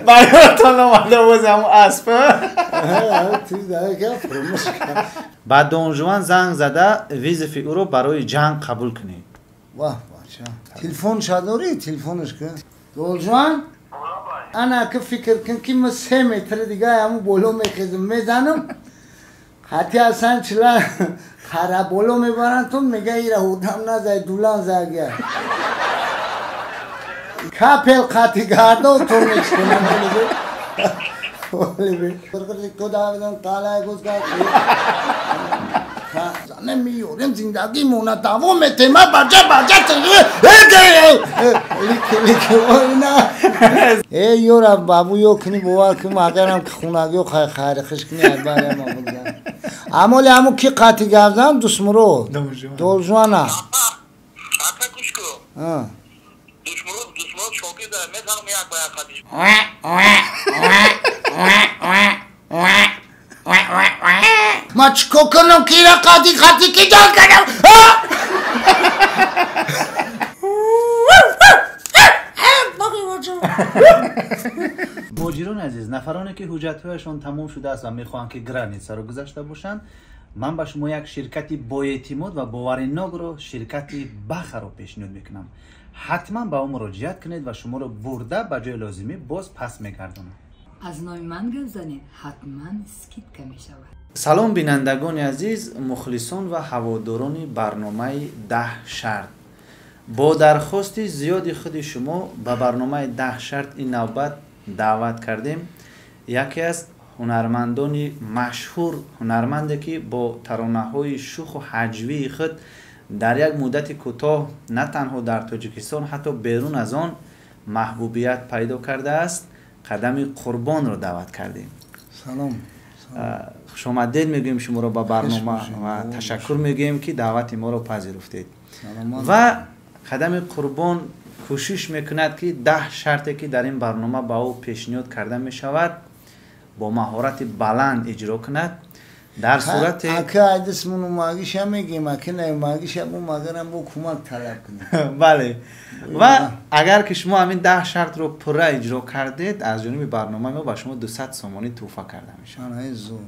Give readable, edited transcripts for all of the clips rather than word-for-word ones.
Баротон омада боз ҳамун асп. Ба Донжуан занг зада визифи ӯро барои ҷанг қабул кунед. Ваҳ бача. Телефонша дорӣ? Телефонаш кун. Донжуан? Ана ки фикр кун ки ман 3 метр дига ҳамун боло мехезам, мезанам. Хати ҳасан чила қара боло мебаранд, ту мега ира одам назай, дулан загя. Капел қати гардо ту мешкунам. Меёрем зиндагимона давом метема баҷа баҷа. Э ёра бабу ё кини бовар кун, агарам ки хунагиё хайри хиш кини айбарям. Амоли ҳаму ки қати гап зам Дусмурод Должуана. Ака гӯш кун. Дусмурод Дусмурод шогирд мезанам як ба як қати. Ма чико кунам ки ира қати қати ки ҷон кардам? Муҳоҷирони азиз, нафароне ки ҳуҷҷатҳояшон тамом шудааст ва мехоҳанд ки границаро гузашта бошанд, ман ба шумо як ширкати боэътимод ва боваринокро, ширкати Бахаро пешниҳод мекунам. Ҳатман ба ӯ муроҷиат кунед ва шуморо бурда ба ҷои лозимӣ боз пас мегардонад. Аз номи ман гап занед, ҳатман скидка мешавад. Салом бинандагони азиз, мухлисон ва ҳаводорони барномаи 10 шарт. Бо дархости зиёди худи шумо ба барномаи 10 шарт ин навбат даъват кардем яке аз ҳунармандони машҳур, ҳунарманде ки бо таронаҳои шуху ҳаҷвии худ дар як муддати кӯтоҳ на танҳо дар Тоҷикистон, ҳатто берун аз он маҳбубият пайдо кардааст, Қадами Қурбонро даъват кардем. Салом. Хушомадед мегӯем шуморо ба барнома ва ташаккур мегӯем ки даъвати моро пазируфтед. Ва Қадами Қурбон кӯшиш мекунад ки 10 шарте ки дар ин барнома ба ӯ пешниҳод карда мешавад бо маҳорати баланд иҷро кунад. Дар сурате ака айдисмуну магиша мегем, ака наимагиша бу магарам бо кӯмак талаб кунем. Бале. Ва агар ки шумо ҳамин 10 шартро пурра иҷро кардед, аз ҷониби барномаи мо ба шумо 200 сомонӣ тӯҳфа карда мешавад. Ана зур.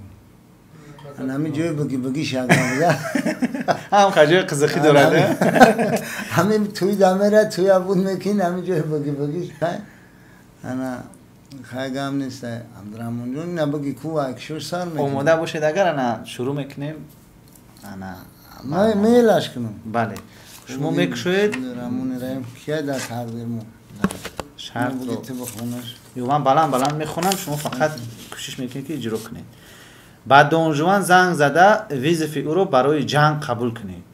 Ҳамин ҷои буги буги шагам. Ҳам ҷои қизиқӣ дорад. Ҳамин туй дамера туя буд мекин, ҳамин ҷои буги буги. Ана хай гам нест, Абдурахмонҷон, ина буги ку акшош сар мекунем. Омода бошед, агар ана шурӯъ мекунем. Ана мейлаш кунам. Бале. Шумо мекушоед. Абдурахмони Раҳим кия дар тақдир мо? Шартро. Ё ман баланд баланд мехонам, шумо фақат кӯшиш мекунед ки иҷро кунед. Ба Донжуан занг зада визифи ӯро барои ҷанг қабул кунед.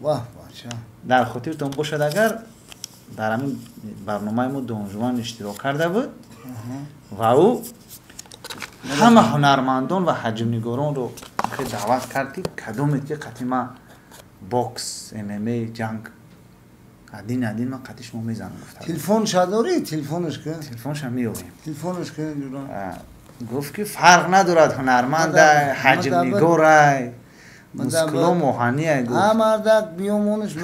Ваҳ бача. Дар хотиртон бошад, агар дар ҳамин барномаи мо Донжуан иштирок карда буд ва ӯ ҳама ҳунармандон ва ҳаҷмнигоронро даъват кард ки кадомед ки қатъи ма бокс, ММА, ҷанг адин адин ман қатъи шумо мезанам гуфта. Телефонша дорӣ? Телефонаш кун. Телефонша меёбем. Телефонаш кун. Гуфт ки фарқ надорад, ҳунармандай, ҳаҷмнигорай, мускулом оҳаниай гуфт. Мардак биёмонаш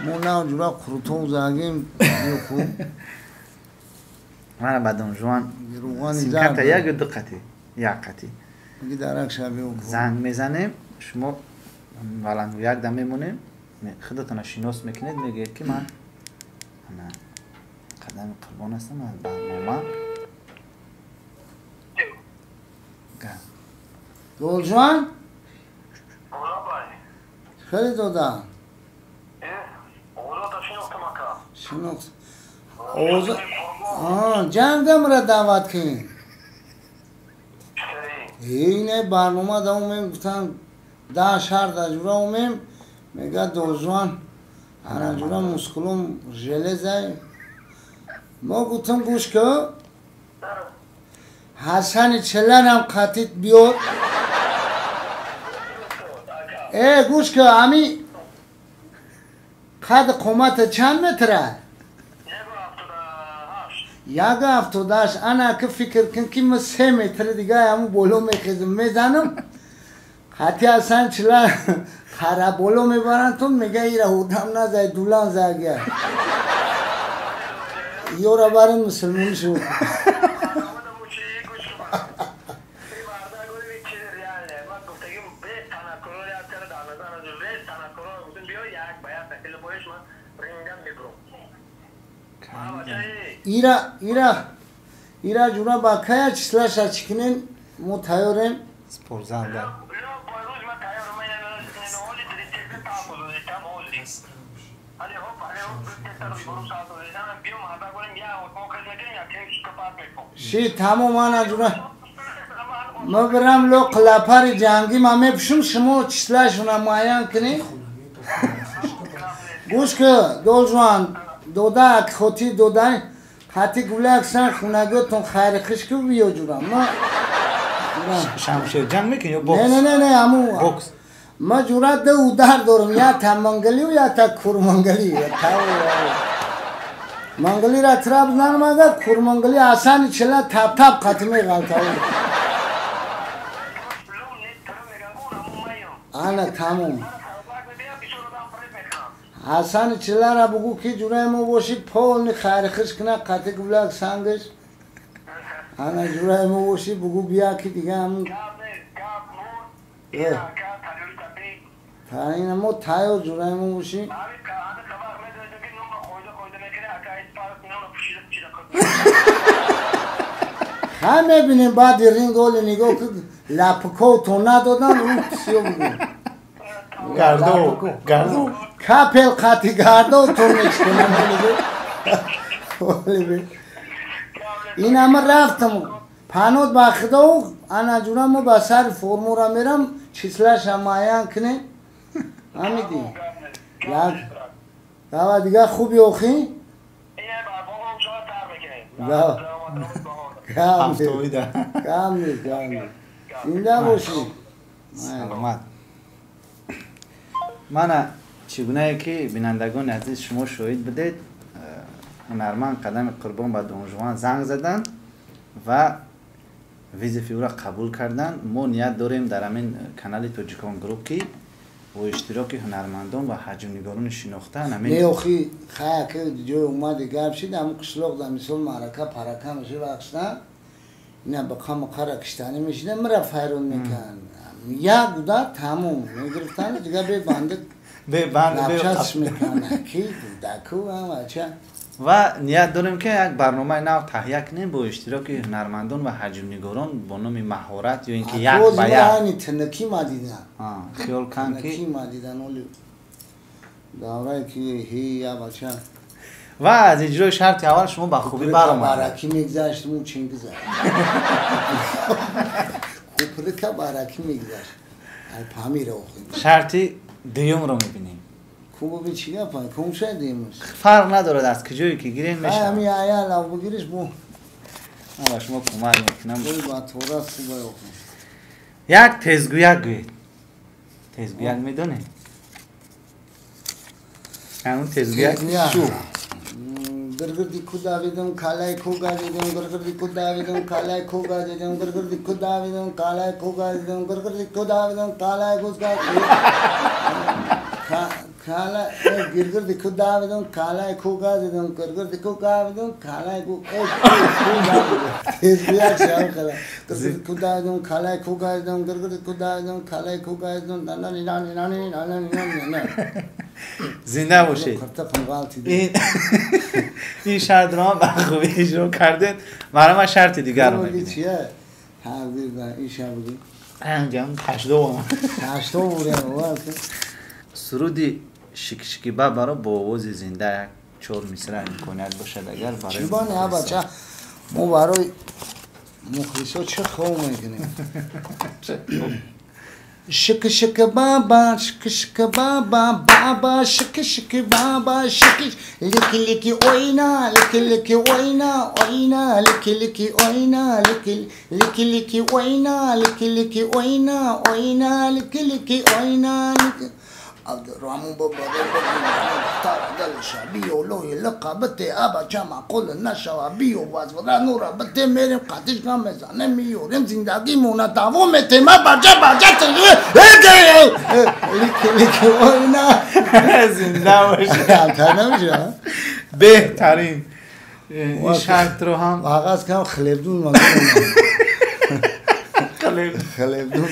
мо навҷура қурутон загим ку. Мана ба Донжуан симкарта як ё ду қати? Як қати. Занг мезанем, шумо баландгӯяк дам мемонем, худатонро шинос мекунед, мегӯед ки ман Қадами Қурбон ҳастам аз барнома. Должуан? Хеле дода. Шинохт. Ҷангамра даъват кунед. Ине барнома да умем, гуфтан 10 шарт аҷура умем, мега Должуан анаҷура мускулум железай. Мо гуфтам гӯш кун, Ҳасани Челанам қатит биёд. Э гӯш кун, ҳами қад қомата чанд метра? 1.78. Ана ки фикр кун ки ман 3 метр дига ҳамун боло мехезам, мезанам. Хати ҳасан чила Хара боло мебаранд, ту мега ира одам назай, дулан загя. Ёра барин мусулмон шуд. Ира ира ира ҷура ба кая числаша чикунем, мо тайёрем. Спортзалда. Ши тамом ана ҷура. Ма бирам ло қилапари ҷангӣ ма мепӯшум, шумо числашона муайян кунед. Гӯш ки Должуан дода хотир дода хати гулаксан хунаготон хайри хиш ку биё ҷура. Ма шамшер ҷанг мекунӣ ё бокс? Не не не не аму бокс. Ма ҷура ду удар дорам, я та мангалӣ я та курмангалӣ. Мангалиро тира бизанам агар курмангалӣ Ҳасани чила тап-тап қати меғалтав. Ана тамом. Ҳасани чилара бугӯ ки ҷураи мо бошӣ полни хайри хиш кина қати гулак сангаш. Ана ҷураи мо бошӣ бугӯ бия ки дига ҳамун таина мо тайёр ҷураи мо бошӣ. Ҳа мебинем баъди ринг оли нигоҳ ки лапков то надодан рӯ сиё бугӯ. Гардо, гардо. Капел қати гардо то мечкунам. Ин ҳама рафтам. Панот ба худо ана ҷура мо ба сари формура мерам, числаша муайян кунем. Ҳамиди. Як. Дава дига хуби охи? Кам нест, кам нест. Зинда бошӣ. Саломат. Мана чӣ гунае ки бинандагони азиз шумо шоҳид будед, ҳунарманд Қадами Қурбон ба Донжуан занг заданд ва визифи ӯро қабул карданд. Мо ният дорем дар ҳамин канали Тоҷикон Груп ки бо иштироки ҳунармандон ва ҳаҷмнигорони шинохта ҳамин не охи хая ки ҷой омади гап шид, ҳамун қишлоқ дар мисол маърака парака мешид вақшна ина ба қамақара киштанӣ мешида мира файрон мекард. Як удар тамом мегирифтанд, дига бебанди лапчасш мекард. Ки даку ача. Ва ният дорем ки як барномаи нав таҳия кунем бо иштироки ҳунармандон ва ҳаҷмнигорон бо номи маҳорат ё ин ки як ба як. Тинакӣ ма дидан. Хиёл кан ки тинакӣ ма дидан оли даврае ки ҳи я бача. Ва аз иҷрои шарти аввал шумо ба хубӣ баромадед. Баракӣ мегузашт, мо чин гузашт. Куприка баракӣ мегузашт. Ай Памира охи. Шарти дуюмро мебинем. Кубоби чӣ гапа? Кум шадимш? Фарқ надорад аз куҷое ки гирем мешавад. Ҳами ая лав бигириш бо. Ман ба шумо кӯмак мекунам. Ой ба тора хубай охи. Як тезгӯяк гӯед. Тезгӯяк медонед? Ҳамун тезгӯяк шу. Гиргирди ку давидам, калай ку газидам, гиргирди ку давидам, калай ку газидам, гиргирди ку давидам, калай ку газидам, гиргирди ку давидам, калай ку газидам. Кала гиргирди ку давидам, калай ку газидам, гиргирди ку давидам, калай ку газидам. Тезгӯяк шав кала. Гиргирди ку давидам, калай ку газидам, гиргирди ку давидам, калай ку газидам, на на на на на на на на. Зинда бошед. Ин шартро ҳам ба хубӣ иҷро кардед. Барои ман шарти дигарро мебинем. Чия? Тақдир ба ин шаб буди. Анҷам ҳаштом. Ҳаштом бурем. Суруди шикшики бабаро бо овози зинда як чор мисра имконият бошад агар барои чӣ бани а бача мо барои мухлисо чӣ хов мекунем? Шик шик баба, шик шик баба, баба, шик шик баба, шик лики лики ойна, лики лики ойна, ойна, лики лики ойна, лики лики лики ойна, лики лики ойна, ойна, лики лики ойна, лики Абдуррахмон баба, духтара дилша биё лои лиқа бите абача маъқул нашава биё вазвара нура бите мерем қатишка мезанем миёрем зиндагимона давом метем абача бача зинда бошед. Беҳтарин ин шартро ҳам оғоз кардам. Хлебдун хлебдун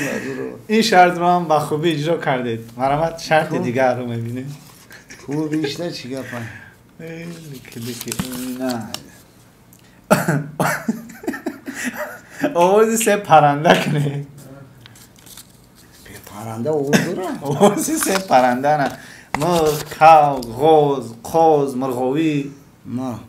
ин шартро ҳам ба хубӣ иҷро кардед. Марҳамат, шарти дигарро мебинем. Хуб ишта чӣ гапа? Овози се паранда кунед. Паранда овоз дорад? Овози се паранда на. Мурғ, кав, ғоз, қоз, мурғовӣ. На.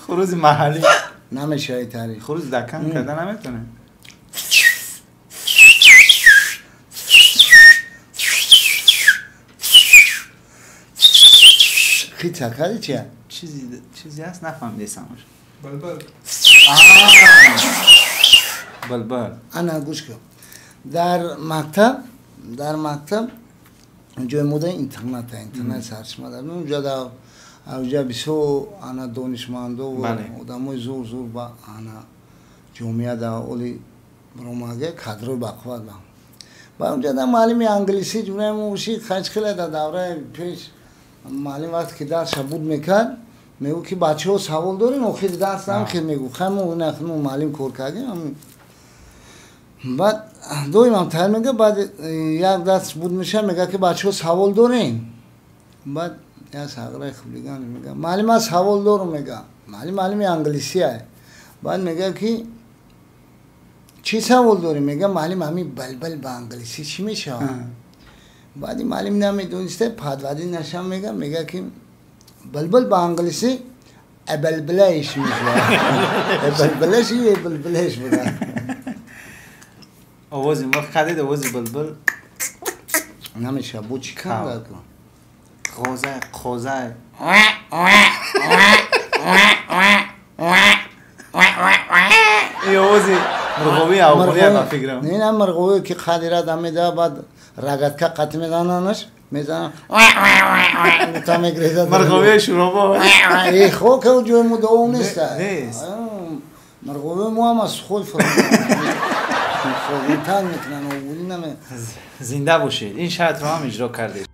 Хурузи маҳаллӣ. Намешавад тари. Хуруз дакан карда наметавонад. Хита карди чия? Чизе ҳаст нафаҳмидесамаш. Балбал. Балбал. Ана гӯш кун. Дар мактаб ҷои мода интернат сарчашма дар унҷа дар бисёр ана донишмандо ва одамои зур зур ба ана ҷомеа дар оли ромага кадрои бақувват ба. Ба унҷа дар муаллими англисӣ ҷураи мо боши хач хеле дар давраи пеш муаллим вақте ки дарсша буд мекард мегӯ ки бачаҳо савол дорем, охири дарс ҳам хел мегӯ хай мо мо муаллим кор кардем. Баъд доимам тайёр мега, баъд як дарс буд меша мега ки бачаҳо савол дорем. Баъд як сағраи хулиган мега муаллим ман савол дорам мега. Муаллим муаллими англисия. Баъд мега ки чӣ савол дорем? Мега муаллим ҳамин балбал ба англисӣ чӣ мешавад? Баъди муаллим намедониста падвади нашам мега, мега ки балбал ба англисӣ абалбалаиш мешавад. Абалбалаш абалбалаш буда. Овози мурғ кардед, овози булбул намешавад. Бо чӣ кам кун? Ғоза, қоза. Ин овози мурғовӣ авғонӣ ба фикрам. Не, на мурғовӣ ки қадира дам медиҳад, баъд рагатка қатӣ мезананаш, мезанан. Та мегрезад. Мурғовии шуробо. Э, хо ка ҷои мо давом нест. Нест. Мурғовии мо ҳам аз худ фурӯтан мекунанд, овулӣ наме. Зинда бошед. Ин шартро ҳам иҷро кардед.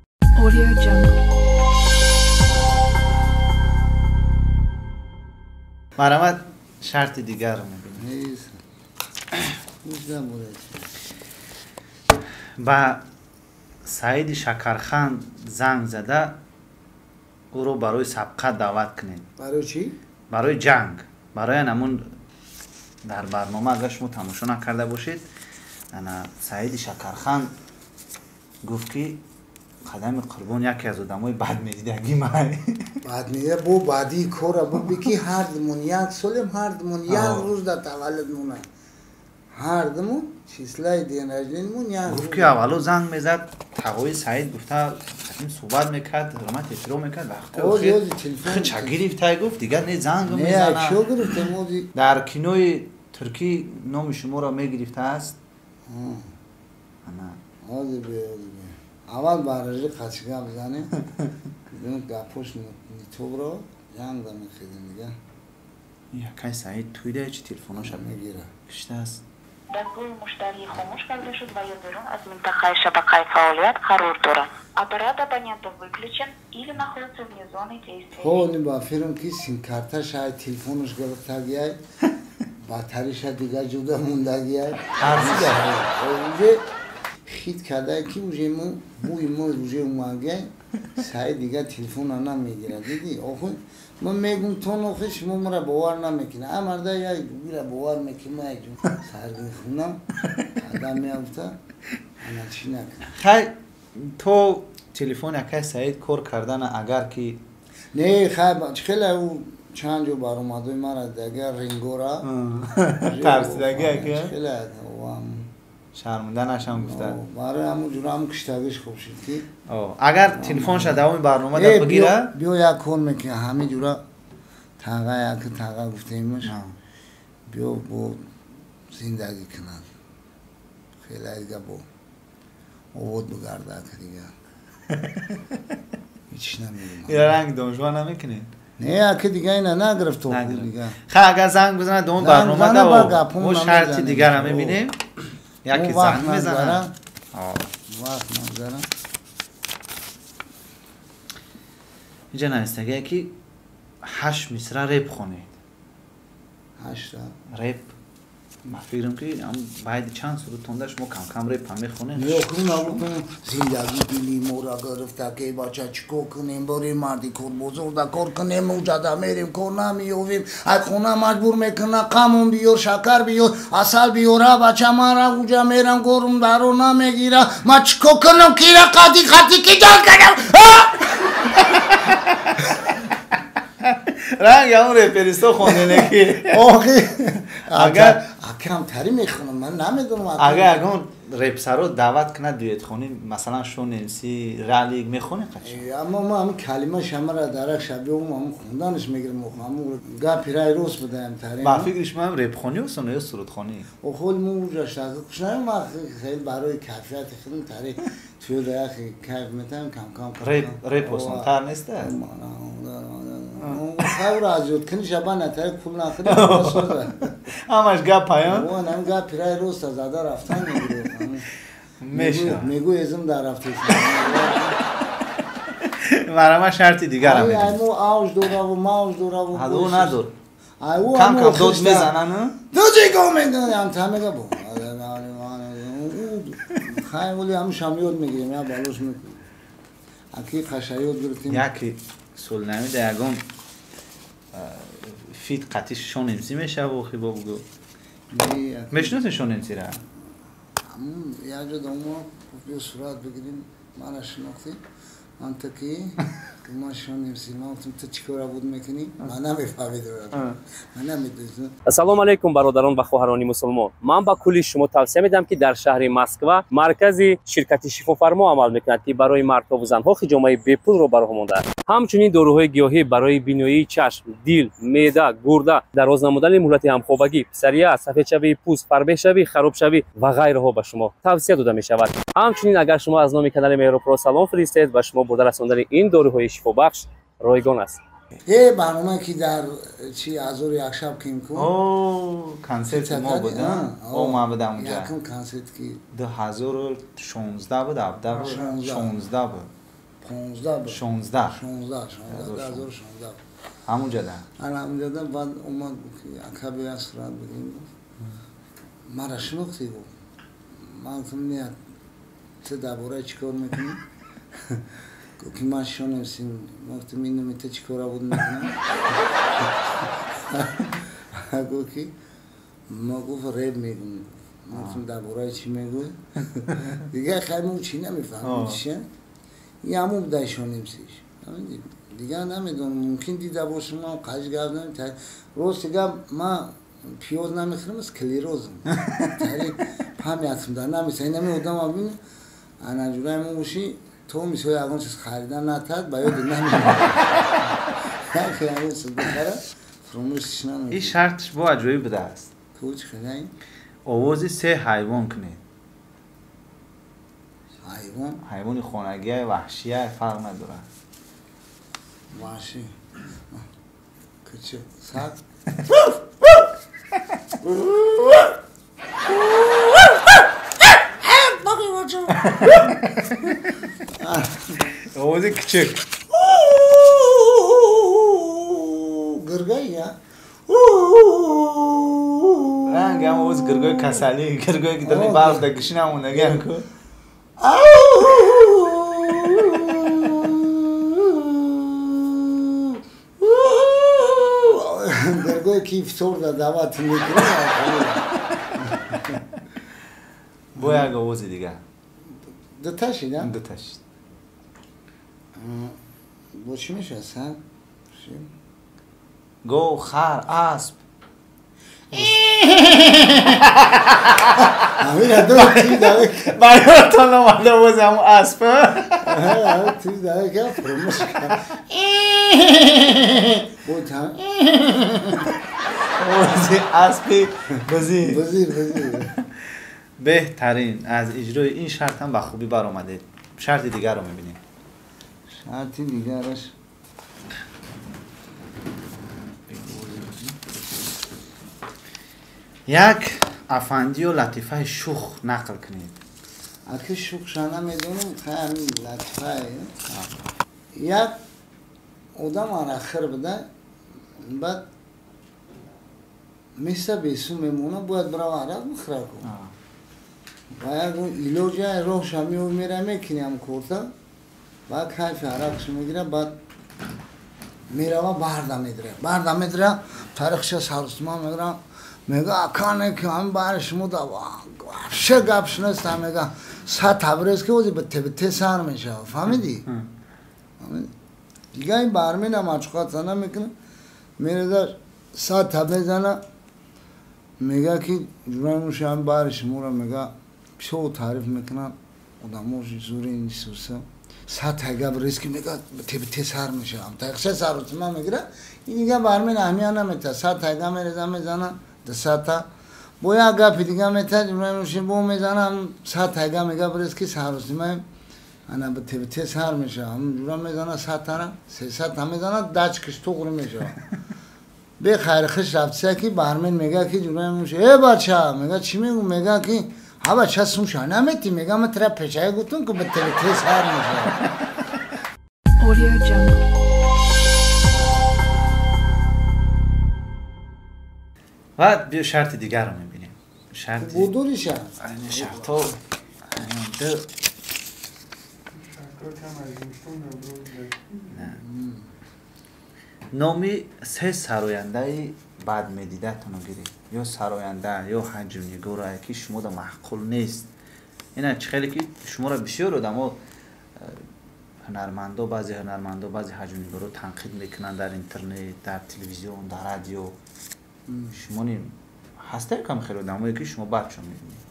Марҳамат, шарти дигарро мебинем. Ба Саиди Шакархан занг зада ӯро барои сабқат даъват кунед. Барои чӣ? Барои ҷанг. Барои ҳамун дар барнома агар шумо тамошо накарда бошед, ана Саиди Шакархан гуфт ки Қадами Қурбон яке аз одамои бадмедидагӣ ман. Бадмедида бо баъдии кора буд ки ҳардумон як солем, ҳардумон як рӯз дар таваллуд монад. Ҳардумон числаи день рождениямон як. Гуфт ки аввало занг мезад, тағои Саид гуфта суҳбат мекард, ҳурмат эҳтиром мекард, вақти охир хича гирифтай гуфт, дигар не занг мезанад. Дар кинои туркӣ номи шуморо мегирифтааст. Аввал ба режи қачига бизанем, гапош нитобро янг мехезем дига. Якай Саид туйда чи телефоноша мегира. Киштааст. Дастгоҳи муштарӣ хомӯш карда шуд ва ё берун аз минтақаи шабакаи фаъолият қарор дорад. Аппарат абонента выключен или находится вне зоны действия. Ҳоли ба фирм ки симкарташ ай телефонаш гирифтагиай, батариша дигар ҷуда мондагиай. Уже хит кардае ки уже мо бӯи мо уже омагиай, Саид дигар телефона намегирад. Дидӣ? Охир ман мегум тон охир шумо маро бовар намекунед. А марда як гура бовар мекунад, ман як саргихунам, адам меафта, ана чӣ накунад. Хай то телефон якай Саид кор кардана агар ки не, хай чӣ хеле ӯ чанд ҷо баромадои мара дигар рингора тарсидаги ака хеле шарманда нашам гуфта. Барои ҳамун ҷура ҳамун киштагиш хуб шуд ки агар телефонша давоми барнома да бигира биё як кор мекунем, ҳамин ҷура Тага яки тага гуфтемаш. Биё бо зиндагӣ кунад. Хеле дига бо овод бигарда дига. Ҳеч намедонам. Ира ранг донжуа намекунед? Не, аки дига ина нагирифт то дига. Ха, агар занг бизанад дон барнома да мо шарти дигара мебинем. Яки занг мезанад. Вақт нагзара. Инҷа навистагие ки 8 мисра реп хонед. 8 реп. Ман фикрам ки баъди чанд сурудтонда шумо кам-кам реп ҳам мехонед. Зиндагӣ дили моро гирифта, ки бача чӣ кор кунем, борем марди корбозорда кор кунем, уҷада мерем, кор намеёвем, ай хона маҷбур мекуна, қамон биёр, шакар биёр, асал биёра, бача мара уҷа мерам, корум даро намегира, ман чӣ кор кунам, кира қади қади ки ҷон кардам. Ранг ҳамон реперисто хондене ки. Охи, агар камтари мехонам, ман намедонам. Агар ягон репсаро даъват кунад дуэтхонӣ, масалан Шон МС, Ралик мехонӣ қачи? Аммо ман ҳамин калима шамара дарак шабиём, ҳамон хонданаш мегирам, ҳамон гапи рай рост будаям тари. Ба фикри шумо ҳам репхонӣ осон ё сурудхонӣ? Охол мо уҷа шака кушнаем, ман хеле барои кайфияти худам тари туёда яхе кайф метаем, кам-кам. Реп осонтар нест? Хайр аз ёд кунӣ шаба натари пул нахӯрӣ. Ҳамаш гап паён? Ҳамин гапи рай рост зада рафтан мегирем. Мешавад. Мегӯ эзм дар рафтест. Марама шарти дигарам. Ай мо авҷ дораву мавҷ дораву. Ҳаду надор. Кам-кам дод мезананд? Тоҷико мегӯянд, ҳам та мега бо. Хай вале ҳамушам ёд мегирем, я балош мекунем. Аки қаша ёд гирифтем. Яки солнамида ягон фит қатъи Шон МС мешава охи бо бугӯ. Мешиносед Шон МС-ра? Як ҷо домо биё сурат бигирем, мана шинохтӣ. Ман ту ки? Ман Шон МС. Ман гуфтам ту чӣ кора буд мекунӣ? Ман намефаҳмидам. Ман намедонистам. Ассалому алайкум бародарон ва хоҳарони мусулмон. Ман ба кулли шумо тавсия медиҳам ки дар шаҳри Москва маркази ширкати шифофармо амал мекунад ки барои мардҳо ва занҳо хиҷомаи бепулро ба роҳ мондааст. Ҳамчунин доруҳои гиёҳӣ барои биноии чашм, дил, меъда, гурда, дароз намудани муҳлати ҳамхобагӣ, псория, сафедшавии пӯст, фарбеҳшавӣ, харобшавӣ ва ғайраҳо ба шумо тавсия дода мешавад. Ҳамчунин агар шумо аз номи канали Меҳробпро салом фиристед, ба шумо бурда расондани ин доруҳои шифобахш ройгон аст. Барномае ки дар чи азори якшаб ким кун? О, консерти мо буд, о ман будам унҷа. Якум консерт ки 2016 буд, 17 буд, 16 буд. 15 буд. 16. 16, 2016. Ҳамунҷа да. Ана ҳамунҷа да баъд омад ки ака биё сурат бигирем. Мара шинохтӣ гуфт. Ман гуфтам не, ту дар бораи чӣ кор мекунӣ? Гуфт ки ман Шон МС. Ман гуфтам ин ту чӣ кора буд мекунам? Гуфт ки ма гуфт реп мегӯм. Ман гуфтам дар бораи чӣ мегӯӣ? Дигар хай мо чӣ намефаҳмем чия. Ин ҳамон будай Шон МС-ш. Дигар намедонам, мумкин дида бошам, ман қач гап намедонам. Рости гап ман пиёз намехӯрам, склерозм. Тари памятам дар намеса. Ин ҳамин одам бибин, ана ҷураи мо бошӣ, то мисол ягон чиз харидан натад, ба ёд намемонад. Яке ягон чиз бихара, фуромӯшиш намекунад. Ин шартш бо аҷоиб будааст. Ту чӣ хеле? Овози се ҳайвон кунед. Ҳайвон? Ҳайвони хонагия, ваҳшия фарқ надорад. Ваҳшӣ. Кучук, саг. Овози кучук. Гиргай я. Ранг ҳам овози гиргои касалӣ, гиргое ки дар барф да гишина мондаги ку. Гиргое ки ифтор да даъват мекунад. Бо як овози дигар. Дута шид, а? Дута шид. Бо чӣ мешавад, саг? Гов, хар, асп. Ҳамин ду ти даве. Бароятон омада овози ҳамон асп. Ти даве ка фуромӯш кард. Ози аспи бузӣ. Бузӣ, бузӣ. Беҳтарин, аз иҷрои ин шарт ҳам ба хубӣ баромадед. Шарти дигарро мебинем. Шарти дигараш як афандию латифаи шух нақл кунед. Аки шухша намедонам, ҳамин латифае. Як одам арахир буда, баъд меса бесу мемона, бояд бирава арақ бихӯра ку. Ба як илоҷа роҳша мео мера мекунӣ ҳам корта, баъд кайфи арақш мегира, баъд мерава барда медира. Барда медира, тарихша сарусма мегира, мега акане ки ҳамин баҳри шумо да вообще гапш нест, мега сад табрез ки ози бите бите сар мешава, фаҳмидӣ? Дига ин барменам ачқат зана мекуна, мереза сад та мезана, мега ки ҷураи ҳамин баҳри шуморо мега бисёр таъриф мекунанд, одамо зури нисуса. Сад тайга брез ки мега бите бите сар мешава, тариқша сарусма мегира, ин дига бармен аҳамият намета, сад тайга мереза мезана, дусадта бо як гапи дига мета, ҷураи бо мезана, сад тайга мега брез ки сарусма ана бите бите сар мешава, ҷура мезана садтара, сесадта мезана, дачкиш туғри мешава. Бе хайрхиш рафтиса ки бармен мега ки ҷураи муша, э бача, мега чӣ мегӯ, мега ки ҳа бача сумша наметӣ, мега ма тра печае гуфтум ки бите бите сар мешава. Audio Jungle. Ва биё шарти дигарро мебинем. Шарти будури шарт. Айни шартҳо номи се сарояндаи бад медидатонро гиред, ё сароянда ё ҳаҷмнигора, ки шумода маъқул нест. Ина чӣ хеле ки шуморо бисёр одамо ҳунармандо, баъзе ҳунармандо, баъзе ҳаҷмнигоро танқид мекунанд дар интернет, дар телевизион, дар радио. Шумо ҳастае кам хеле одамое ки шумо бадшон мебинед,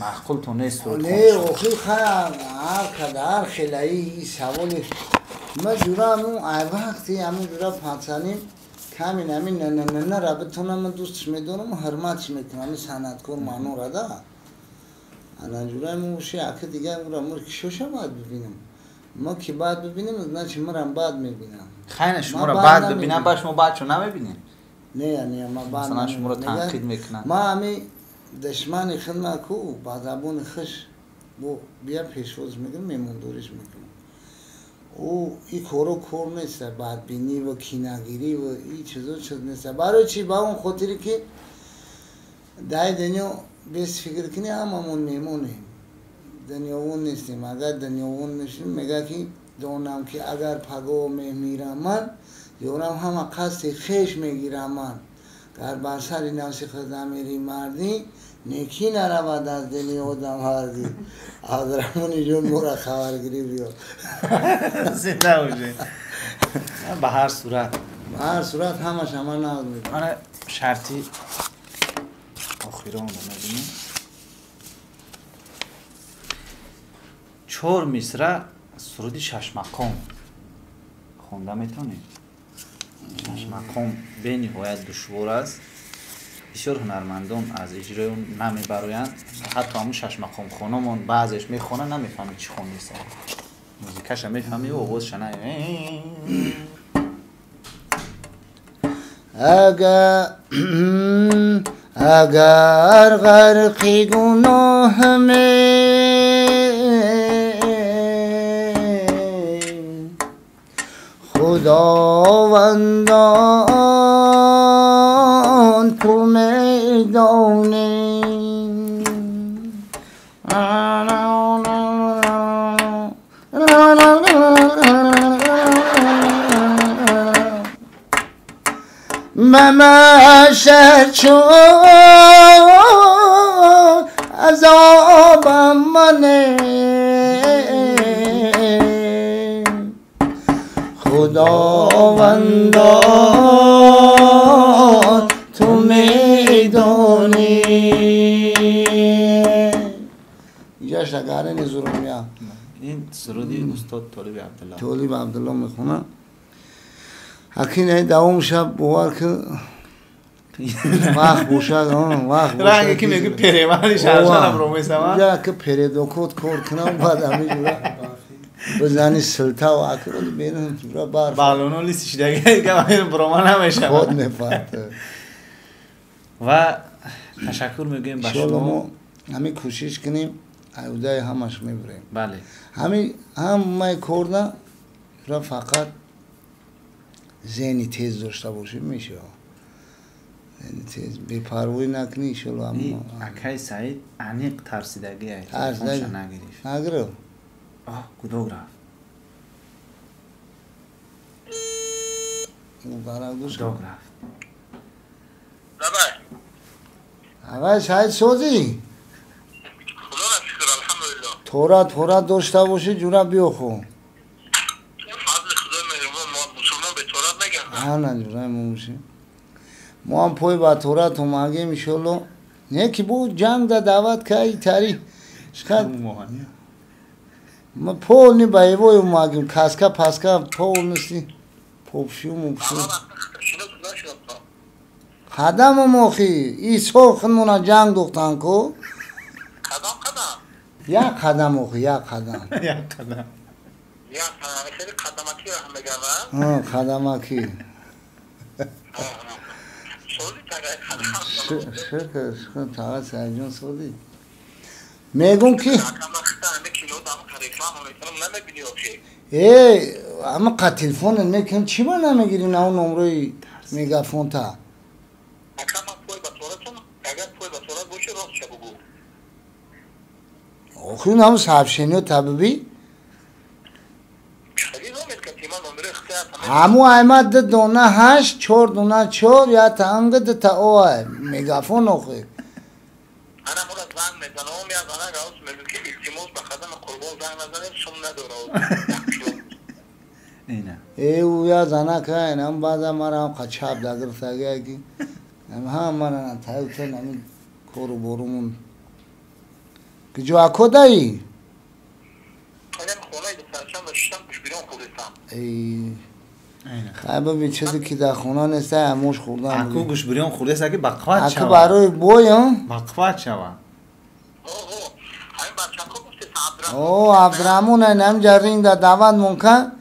маъқултон нест? Не, охир ҳар қадар хелаи саволи ма ҷура ҳамун ай вақти ҳамун ҷура пацаним камин ҳамин нанананара битонам ман дӯстш медорам, ҳурматш мекунам, ҳамин санъаткор маънора да. Ана ҷураи мо ши аки дига ура мур кишоша бад бибинам. Ма ки бад бибинам, значит мурам бад мебинам. Хайна шуморо бад бибинам, ба шумо бадшо намебинед? Не, не, ма бад масалан шуморо танқид мекунанд. Ма ҳами душмани хидма ку ба забони хуш бо бия пешвоз мекунам, меҳмондориш мекунам. Ӯ и коро кор нест, бадбинӣ ва кинагирӣ ва и чизо чиз нест. Барои чӣ? Ба он хотире ки дар дунё бес фикр кунӣ ҳамамон меҳмонем, дунёвон нестем. Агар дунёвон мешем, мега ки донам ки агар пагоҳ мемирам ман, ёрам ҳама қасди хеш мегирам ман. Гар бар сари нафси худ амири мардӣ, некӣ наравад аз дили одам ҳардӣ. Абдураҳмони ҷон моро хабаргирӣ биё. Зинда бошед. Ба ҳар сурат. Ба ҳар сурат ҳамаш ҳама нағз мекунад. Ана шарти охиронро мебинем. 4 мисра суруди шашмақом хонда метавонед? Шашмақом бениҳоят душвор аст. Бисёр ҳунармандон аз иҷрои он намебароянд. Ҳатто ҳамун шашмақомхономон баъзеш мехонанд, намефаҳмед чӣ хондаист. Музикаша мефаҳмӣ, овозша на. Агар ғарқи гуноҳ Худовандон ту медонӣ. Мамашар чун азобам мане, Худовандон ту медонӣ. Инҷаш агарини зурумия. Ин суруди устод Толиби Абдулло. Толиби Абдулло мехонад. Акин давом шаб бовар ки вақт бошад, вақт бошад. Ранге ки мегӯ перевали шаршанам ро месавад. Уҷа ки передокот кор кунам, баъд ҳамиҷура бизани силтав аки берун ҷура барф. Балоно лисишдаги гап брома намешавад. Ход мефарта. Ва ташаккур мегӯем ба шумо. Мо ҳамин кӯшиш кунем, аюдаи ҳамаш мебурем. Бале. Ҳамин ҳамаи корда ра фақат зеҳни тез дошта бошем мешавад. Зеҳни тез бепарвоӣ накунӣ иншоалло. Акай Саид аниқ тарсидагӣ телефонша нагирифт. Нагирифт. Оҳ, гудог рафт. Гудог рафт. Давай. Авай Саид созӣ? Худоро шукр, алҳамдулиллоҳ. Торат порат дошта бошӣ ҷура биёхӯ. Фазли Худои меҳрубон, мо мусулмон беторат мегардад. Ана ҷураи мо бошем. Мо ҳам пой ба торат омагем иншоалло. Не ки бо ҷанг да даъват кай тари. Шикат ма полни боевой омагем, каска паска полностью попшю мупшю. Қадамам охи, исо хунмона ҷанг духтан ку. Қадам қадам. Як қадам охи, як қадам. Як қадам. Як қадам, хеле қадамакӣ раҳм мегардад. Ҳа, қадамакӣ. Созӣ тагай қадам. Шукр, шукр, тага Саидҷон созӣ. Мегум ки э, ама қа телефонат мекунам, чӣ ба намегирӣ на он номрои мегафонта? Охи он ҳамн сообщениё табибӣ? Ҳаму айма 2 дона 8, 4 дона 4, ята анга 2 та о ай мегафон охи. Ана мора занг мезанам, я занг аус мегӯ ки илтимос ба хадами қурбон занг назанем, сум надора. Ина. Э, у я занак ай, нам баъза мара ҳам қачаб дагирфтаги ки ҳам мара на тайутан ҳамин кору борумун. Киҷо ако даи? Эй, хай бибин чизе ки дар хона нест, амош хӯрдан. Аку гӯшбирён хӯрдест, аки бақват Аку шава. барои бой, Бақват шава. О, Абдураҳмон ай намҷа ринг да даъват мон кан.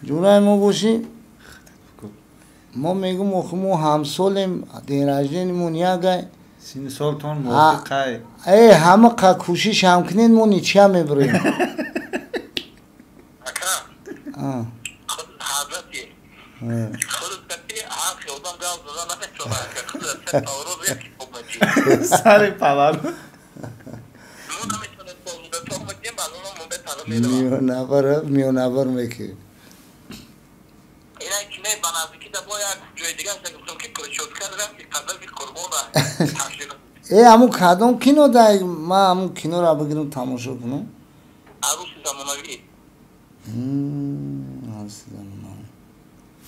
Ҷураи мо бошӣ. Мо мегӯм охи мо ҳамсолем, день рождениямон якай. Синну солтон мувофиқай. Э, ҳама қа кӯшиш ҳам кунед, мо ничия мебурем. Ака, А, ҳазрати э. худат ки ҳар хиёбон гав зада наметавонад, ака, худат се поворот як китоб медиҳӣ. Сари поворот. Мо наметавонем бо медиҳем, балоно мо бетала меравад. Миёнабар, миёнабар мекунем. Ина ки не ба наздикӣ да бо як ҷои дигар гуфтам ки причёска дорам ки қадами қурбона ташриф. Э, ҳамун кадом кино дай, ман ҳамун киноро бигирам тамошо кунам? Арӯси замонавӣ. Арӯси замонавӣ.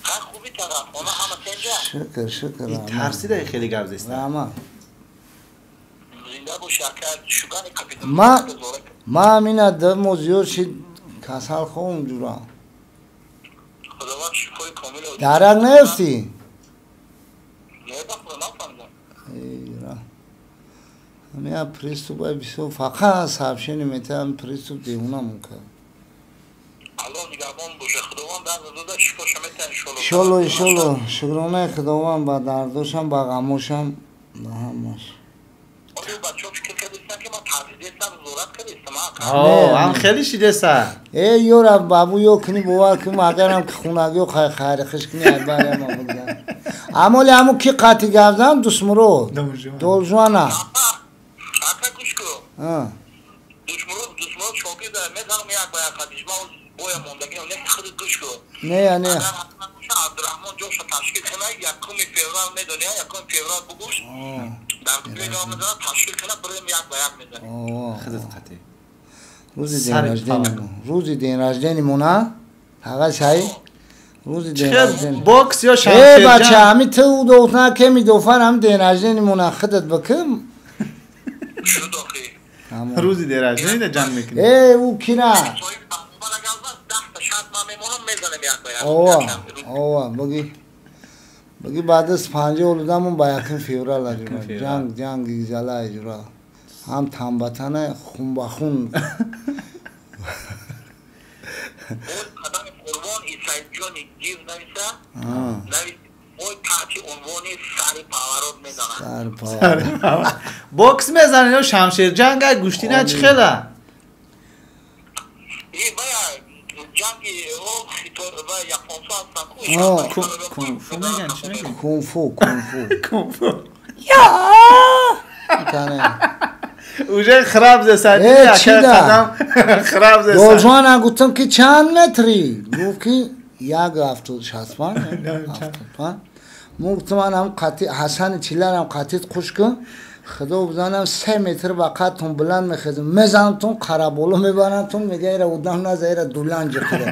Ха, хуби тараф, она ҳама тенҷа. Шукр, шукр. И Раҳмат. тарсида хеле гап зеста. Раҳмат. Зинда боши, ака, шугани капитан. Ма ҳамина 2 моҳ зиёд шид касал ховм ҷура. Худованд шифои комил. Дарак наёфтӣ? Не, ба худо нафаҳмидам. Ҳамина приступ ай бисёр фақат сообщение метаҳам, приступ девонамон кард. Аллоҳ нигаҳбон боша, худованд дард дода шифоша метаҳ иншоалло. Иншолло, иншолло. Шукронаи Худованд ба дардошам, ба ғамошам, ба ҳамаш. Оё бачаҳо фикр кардистан ки ман таҳдидестам, зорат кардистам, ака? Ҳо, ҳам хеле шидеса. Э, ёра бабу ё кунӣ, бовар кун, агарам ки хунагиё хайри хиш кунӣ, ай баряма бигзар. Амоли ҳаму ки қатъи гап зан Дусмурод. Должуана. Ака, гӯш кун. Душмурод, Дусмурод шогирд мезанам як ба як қадиш. Ман боя мондагӣ, не худат гӯш кун. Не, не. Агар ҳатман боша, Абдураҳмон ҷоша ташкил кунад, 1 феврал медонӣ, 1 феврал бугӯш. Дар куҷои гап мезанад, ташкил кунад, бирем як ба як мезанем. Худат қатъи. Рӯзи день Сари рождениямон. Рӯзи день рождениямона, тағай Саид. Рӯзи день рождения. Бокс ё Э, шамшерҷанг? бача, ҳами ту удохна ке мидофар ҳами день рождениямона худат бикун. Шуд охи. Рӯзи день рождения ҷанг мекунӣ. Э, ӯ кира? Соҳиби барнома гап зад, 10 та шарт ман мемонам мезанем як ба як. Ова, ова, буги. Буги баъд аз 50 олудамон ба 1 феврал аҷура. Ҷанг, ҷанги зала аҷура. Ҳам танбатана хун ба хун. Қадами Қурбон Исайҷони гив нависа, навис ой таҳти унвони сари паворот мезанад. Сари паворот. Бокс мезанад ё шамшерҷанг ай гӯштина чӣ хела? И бая ҷанги о хито ва японсо ҳастанд ку. Кунфу меган чӣ меган? Кунфу, кунфу. Кунфу. Я! Тане. Уже храб зесад. Қадам храб зесад. Долҷон гуфтам ки чанд метри? Гуфт ки 1.65. 75. Мо гуфтам ман ҳам қатъи Ҳасани Чиларам қатъит хуш кун. Худо бизанам 3 метр ба қадтон баланд мехезам. Мезанамтон қараболо мебарамтон мега ира одам наза ира дуланҷи худа.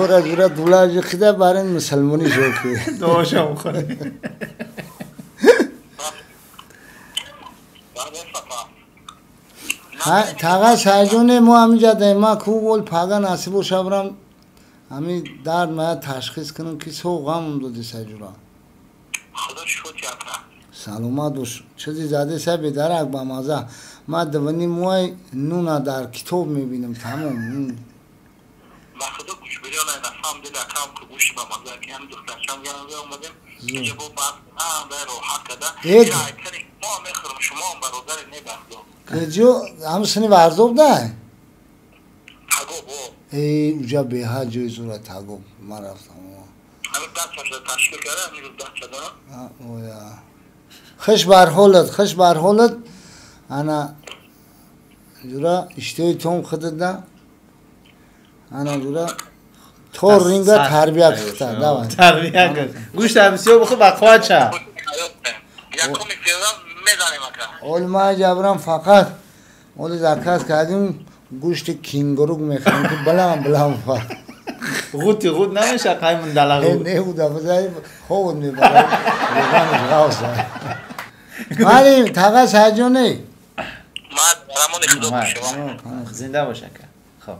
Ёра жура дуланҷи худа барин мусалмонӣ шо ки. Дуошам хӯрӣ. Таға сайҷоне мо ҳаминҷа даем ма ку ол пага насиб боша бирам ҳамин дард мая ташхис кунам ки соғам доди сайҷура. Худо шукр ака. Саломат бош. Чизи заде сай бедарак ба маза. Ма дивани муай нуна дар китоб мебинам тамом. Ба худо гӯш бирёна нафам дил акам ки гӯш ба маза ки ҳам духтарчам янга омадем. Инҷа бо баъд на дар роҳат када. Мо мехӯрам шумо ҳам бародари не ба худо. Куҷо ҳам сини варзоб дай? Тагоб о. Эй уҷа беҳад ҷои зура тагоб. Ман рафтам. Ҳамин дачаша ташкил карда, ҳамин рӯз дача дорам. Оя. Хуш бар ҳолат, хуш бар ҳолат. Ана ҷура иштиҳои том худат ана ҷура то ринга тарбия кухта. Давай. Тарбия кун. Гӯшт бисёр бихӯр ба қувват ша. Якуми феврал мезанем ака. Оли ман ҷабрам фақат оли заказ кардим гӯшти кенгурук мехӯрем ки баланд баланд фар. Ғути ғут намеша қаймун далағу. Не буда бизай ховуд мебарад. Роғанаш ғавса. Мали таға сайҷоне. Ман рамони худо боша. Зинда бош ака. Хоб.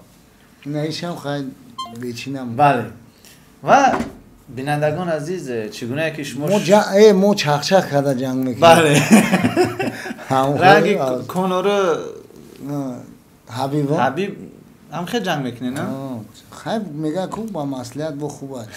Наишам хай бечинам. Бале. Ва бинандагон азиз чӣ гунае ки шумо мо чақчақ карда ҷанг мекунем. Бале. Ранги Конору Ҳабиб Ҳабиб ҳам хел ҷанг мекунед, на? Хай мега ку ба маслиҳат бо хуб аст.